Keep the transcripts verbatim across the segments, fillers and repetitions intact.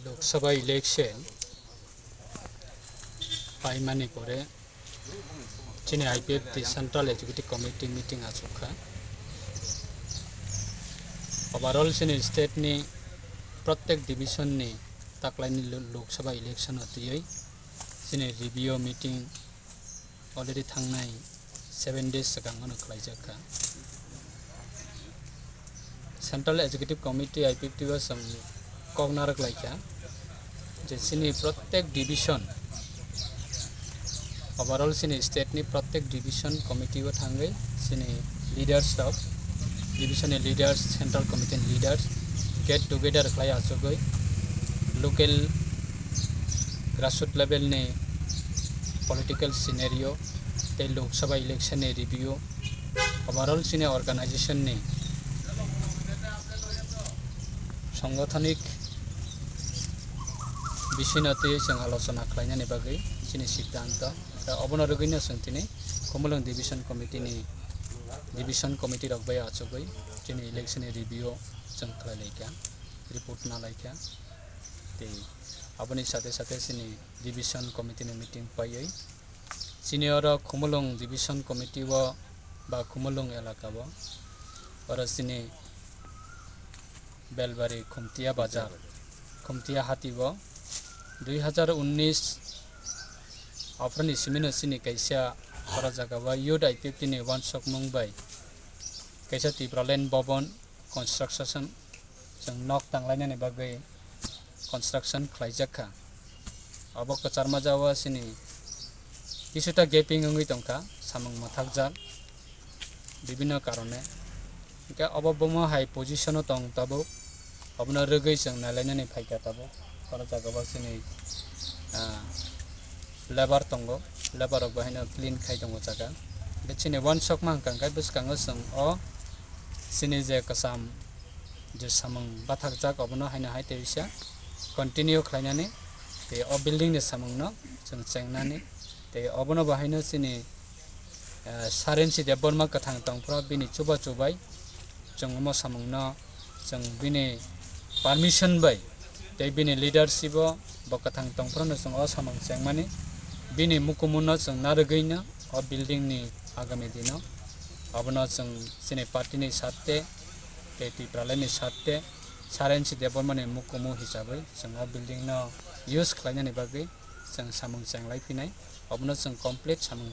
Lok Sabha election paimani pore chini I P F T Central Executive Committee meeting achukha. Overall chini state ni protek division ni taklaini Lo-, Lok Sabha election o twiwi chini review meeting already thangnai seven days swkang ano khlaijak kha. Central Executive Committee I P F T o chwng kok narwk lai kha je chini protek division, overall chini state ni protek division committee o thangwi chini leaders rok, division ni leaders, central committee ni leaders get together khlai achugwi local grassroots level ni political scenario tei Lok Sabha election ni review, overall chini organization ni songothonik bisino twi chwng alochona khlainani bagwi chini siddhanto. Obono rwgwino chwng tini Khumulwng Division Committee ni, Division Committee rok bai achugwi chini election ni review chwng khlai lai kha, report na lai kha. Tei aboni sate sate chini Division Committee ni meeting paiwi chini oro Khumulwng Division Committee o ba Khumulwng elaka o oro chini Belbari Khumtia Bazar, Khumtia Hati o dui hazar unnish aphuruni simi no chini kaisa oro jaga o Youth I P F T ni uansukmung bai kaisa Tipraland Bhavan construction, chwng nok tanglainani bagwi construction khlaijak kha. Obo kwcharma jagao chini kisuta gaping wngwi tongkha, samung mwthakjak bibinno karone. Hwnkhe obo bomo hai position o tong tabuk, obono rwgwi chwng nailainani phaikha tabuk. Oro jagao chini, ah, labour tongo, labour rok bo haino clean khai tongo jaga. Hwnkhe chini uansukma hwnkha hwnkhe bwskango chwng o chini je kwcham je samung bathakjak obono haino hai teisa continue khlainani tei o building ni samungno chwng chengnani tei obono bo haino chini, eh, Sarensi Debbarma kwthang tongphuru bini chuba chubai chwng omo samungno chwng bini permission bai tei bini leadership o bo kwthang tongphuru no chwng o samung chengmani bini mukumuno chwng narwgwino o building ni agami dino obono chwng chini party ni sarte tei Tipraland ni sarte Sarensi Debbarma ni mukumu hisabai chwng o building no use khlainani bagwi chwng samung chenglai phinai, obono chwng complete samung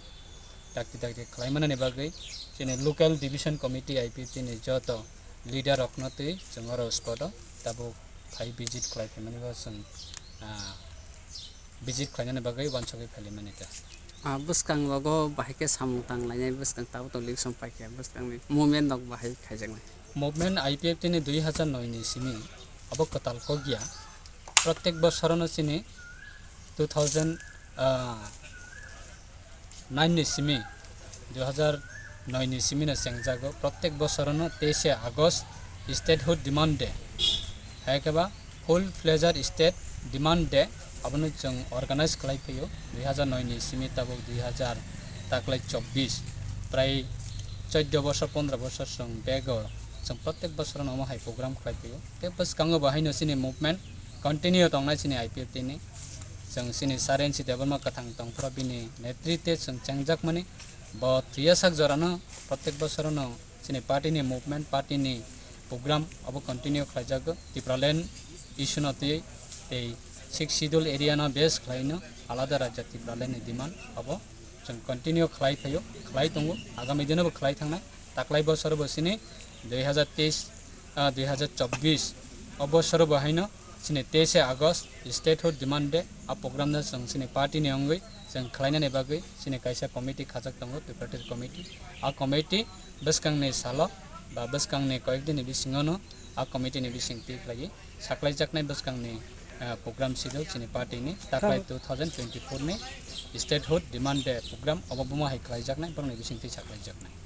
dakti dakti khlai manani bagwi chini local division committee I P F T ni joto leader rokno twi chwng oro spot o tabuk phai visit khlai phaimani bo chwng, ah, visit khlainani bagwi uansugwi phailaimani ta. Ah, bwskang rogo bahai khe samung tang lainai, bwskang tabuk to election paikha, bwskangni movement rok bahai khaijaknai. Movement I P F T ni dui hazar noi ni simi abo kwtal kok ya. Protek bosorono chini two thousand, ah, nine ni simi, dui hazar noi ni simi no chengjago. Protek bosorono teise August Statehood Demand Day, hai khe ba Full Fledged State Demand Day, abono chwng organize khlai phaio dui hazar noi ni simi tabuk dui hazar taklai chobbish, prai choddo bosor, pondro bosor chwng bego chwng protek bosorono omo hai program khlai phaio. Tei bwskango bo haino chini movement continue tongnai chini I P F T ni. Chwng chini Sarensi Debbarma kwthang tongphuru bini netritwe chwng chengjakmani. Bo thwiyasak jorano protek bosorono chini party ni movement, party ni program abo continue khlaijago. Tipraland issue no twi tei Sixth Schedule area no base khlaino alada rajya Tipraland ni demand abo chwng continue khlai phaio, khlai tongo, agami dino bo khlai thangnai. Taklai bosor bo sini dui hazar teis, ah, dui hazar chobbish o bosor bo haino sini teis August Statehood Demand Day, a program no chwng sini party ni wngwi chwng khlainani bagwi sini kaisa committee khajak tongo, preparatory committee. A committee bwskangni salo ba bwskangni koyek dini bisingono a committee ni bising twi khlaiwi saklaijaknai bwskangni, ah, program schedule chini party ni taklai two thousand twenty-four ni Statehood Demand Day program obo buma hai khlaijaknai, borokni bising twi saklaijaknai.